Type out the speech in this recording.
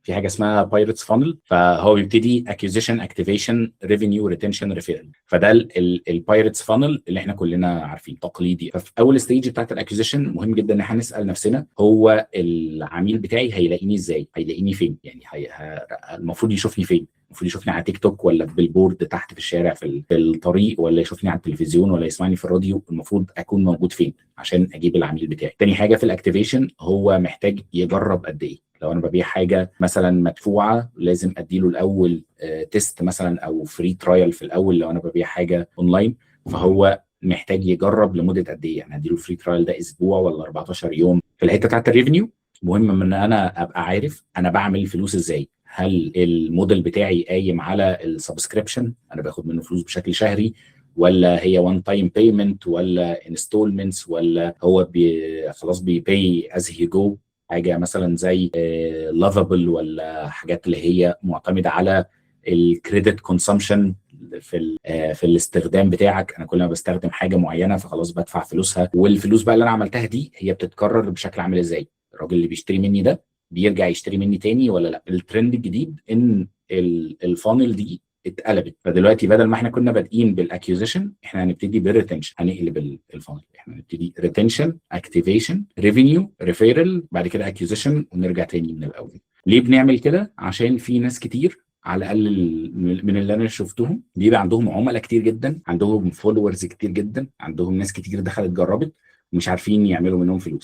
في حاجة اسمها pirates funnel، فهو بيبتدي acquisition، activation، revenue، retention، referral. فده ال pirates funnel اللي احنا كلنا عارفين تقليدي. ففي اول stage بتاعت ال acquisition مهم جدا ان احنا نسال نفسنا: هو العميل بتاعي هيلاقيني ازاي؟ هيلاقيني فين؟ يعني المفروض يشوفني فين؟ المفروض يشوفني على تيك توك ولا في billboard تحت في الشارع في الطريق، ولا يشوفني على التلفزيون، ولا يسمعني في الراديو؟ المفروض اكون موجود فين عشان اجيب العميل بتاعي؟ تاني حاجة في ال activation، هو محتاج يجرب قد ايه؟ لو انا ببيع حاجة مثلا مدفوعه، لازم اديله الاول test مثلا او free trial في الاول. لو انا ببيع حاجة اونلاين، فهو محتاج يجرب لمدة قد ايه؟ يعني اديله free trial ده اسبوع ولا 14 يوم؟ في الحتة بتاعت ال revenue، مهم ان انا ابقى عارف انا بعمل فلوس ازاي. هل الموديل بتاعي قايم على ال subscription، انا باخد منه فلوس بشكل شهري، ولا هي one time payment، ولا installments، ولا هو خلاص بي pay as he go، حاجة مثلا زي Lovable، ولا حاجات اللي هي معتمدة على ال credit consumption في الاستخدام بتاعك، انا كل ما بستخدم حاجة معينة فخلاص بدفع فلوسها. والفلوس بقى اللي انا عملتها دي هي بتتكرر بشكل عامل ازاي؟ الراجل اللي بيشتري مني ده بيرجع يشتري مني تاني ولا لا؟ الترند الجديد ان ال funnel دي اتقلبت، فدلوقتي بدل ما احنا كنا بادئين بال acquisition، احنا هنبتدي بال retention. هنقلب ال funnel، احنا هنبتدي retention، activation، revenue، referral، بعد كده acquisition، ونرجع تاني من الاول. ليه بنعمل كده؟ عشان في ناس كتير، على الاقل من اللي انا شفتهم، بيبقى عندهم عملاء كتير جدا، عندهم followers كتير جدا، عندهم ناس كتير دخلت جربت ومش عارفين يعملوا منهم فلوس.